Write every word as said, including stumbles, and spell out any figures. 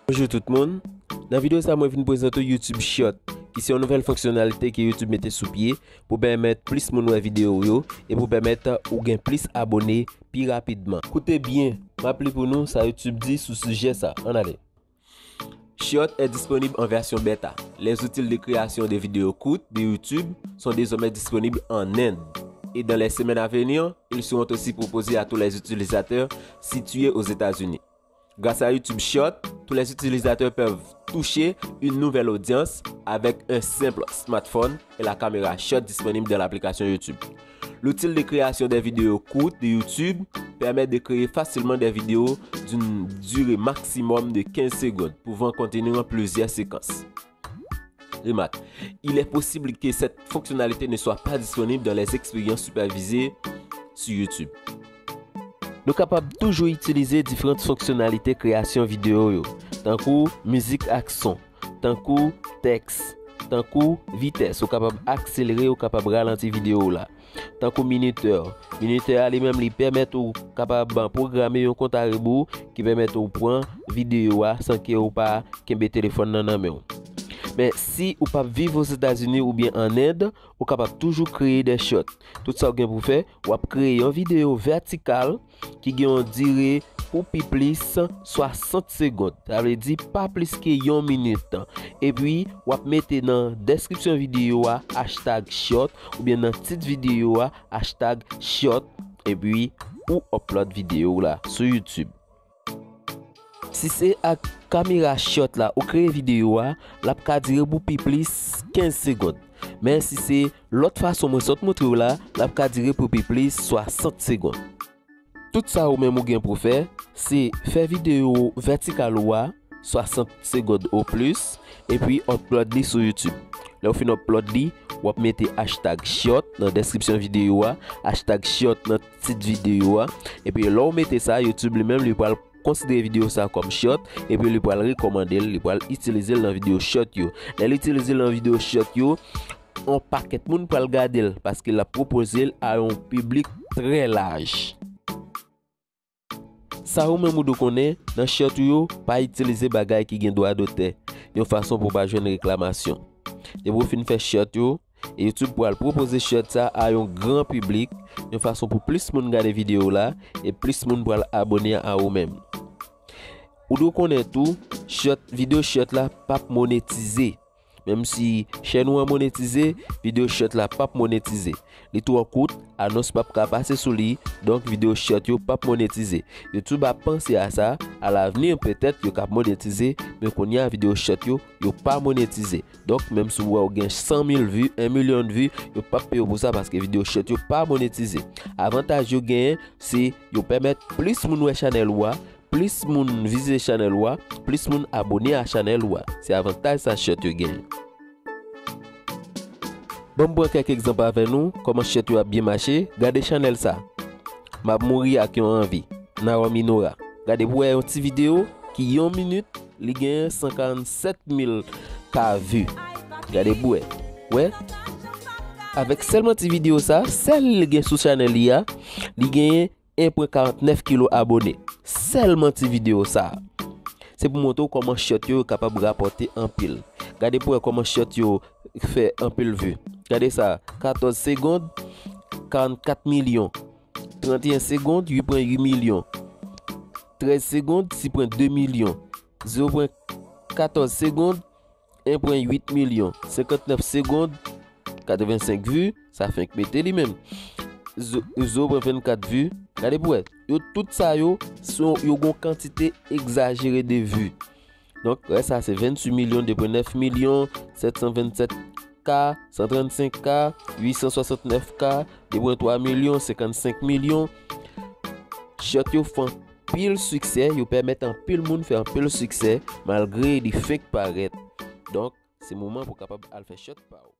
Bonjou tout moun. Nan videyo sa, mwen vin prezante w YouTube Short, ki se yon nouvèl fonksyonalite ke YouTube mete sou pye pou pèmèt plis moun wè videyo w yo e pou pèmèt ou gen plis abone pi rapidman. Koute byen, m ap li pou nou sa YouTube di sou sijè sa. Ann ale. Shorts est disponible en version bêta. Les outils de création de vidéos courtes de YouTube sont désormais disponibles en Inde. Et dans les semaines à venir, ils seront aussi proposés à tous les utilisateurs situés aux États-Unis. Grâce à YouTube Shorts, tous les utilisateurs peuvent toucher une nouvelle audience avec un simple smartphone et la caméra Shorts disponible dans l'application YouTube. L'outil de création des vidéos courtes de YouTube permet de créer facilement des vidéos d'une durée maximum de quinze secondes, pouvant contenir plusieurs séquences. Remarque, il est possible que cette fonctionnalité ne soit pas disponible dans les expériences supervisées sur YouTube. Nou kapab toujou itilize diferan fonksyonalite kreyasyon videyo yo, tankou mizik ak son, tankou tèks, tankou vitès, ou kapab akselere, ou kapab ralanti videyo w la. Tankou minitè. Minitè a li menm li pèmèt ou kapab pwograme yon kont a rebou ki pèmèt ou pran videyo a san ke ou pa kenbe telefòn nan nan men w. Men si ou p ap viv Ozetazini oubyen an End, ou kapab toujou kreye de short. Tout sa w gen pou fè, w ap kreye yon videyo vètikal ki gen yon dire pou pi plis swasant segond. Sa vle di pa plis ke yon minit. Epi, w ap mete nan deskripsyon videyo a hashtag short oubyen nan tit videyo a hashtag short epi ou upload videyo w la sou YouTube. Si se ak kamera short la ou kreye videyo a, l ap ka dire pou pi plis kenz segond. Men si se lòt fason mwen sot montre w la, l ap ka dire pou pi plis swasant segond. Tout sa ou menm ou gen pou fè, se fè videyo vètikal ou a swasant segond o plis, epi upload li sou YouTube. Lè w fin upload li, w ap mete hashtag short nan deskripsyon videyo a, hashtag short nan tit videyo a, epi lè w mete sa, YouTube li menm li pral konsidere videyo sa kòm short, epi li pral rekòmande l, li pral itilize l nan videyo short yo. Lè l itilize l nan videyo short yo, yon pakèt moun pral gade l, paske l ap pwopoze l a yon piblik trè laj. Sa ou menm ou dwe konnen, nan short ou yo, pa itilize bagay ki gen dwa dotè, yon fason pou w pa jwenn reklamasyon. Depi w fin fè short yo, YouTube pral pwopoze short sa a yon gran piblik, yon fason pou plis moun gade videyo w la, e plis moun pral abone a ou menm. Ou dwe konnen tou, short, videyo short la p ap monetize. Menm si chèn ou an monetize, videyo short la p ap monetize. Li twò kout, anons p ap ka pase sou li, donk videyo short yo p ap monetize. YouTube ap panse a sa, alavni petèt yo k ap monetize, men kounye a videyo short yo, yo pa monetize. Donk, menm si w wè w gen san mil vi, yon milyon vi, yo p ap peye w pou sa paske videyo short yo pa monetize. Avantaj yo genyen, se yo pèmèt plis moun wè chanèl ou a, plis moun vizite chanèl ou a, plis moun abone a chanèl ou a. Se avantaj sa short yo genyen. Ban m pran kèk egzanp avè nou, kòman short yo ap byen mache, gade chanèl sa. M ap mouri ak yon anvi. Naomi Nora. Gade pou wè yon ti videyo ki yon minit, li genyen san karannsèt mil ka vi. Gade pou wè. Wè? Avèk sèlman ti videyo sa, sèl li gen sou chanèl li a, li genyen en pwen karantnèf kilo abone. Sèlman ti videyo sa. Se pou montre w kòman short yo kapab rapòte anpil. Gade pou wè kòman short yo fè anpil vi. Gade sa, katòz segond, karannkat milyon. Tranteyen segond, uit pwen uit milyon. Trèz segond, sis pwen de milyon. Zewo pwen katòz segond, en pwen uit milyon. Senkantnèf segond, katrevensenk vi, sa fenk mete li menm. Zo-, zewo pwen vennkat vi, gade pou wè. Yo tout sa yo, se yon, yo gon kantite egzajere de vi. Donk, rès sa se venntuit milyon, de pwen nèf milyon, sèt san vennsèt ka, san trannsenk ka, uit san swasantnèf ka, de pwen twa milyon, senkannsenk milyon. Short yo fè anpil siksè, yo pèmèt anpil moun fè anpil siksè, malgre li fenk parèt. Donk, se moman pou w kapab al fè short pa w.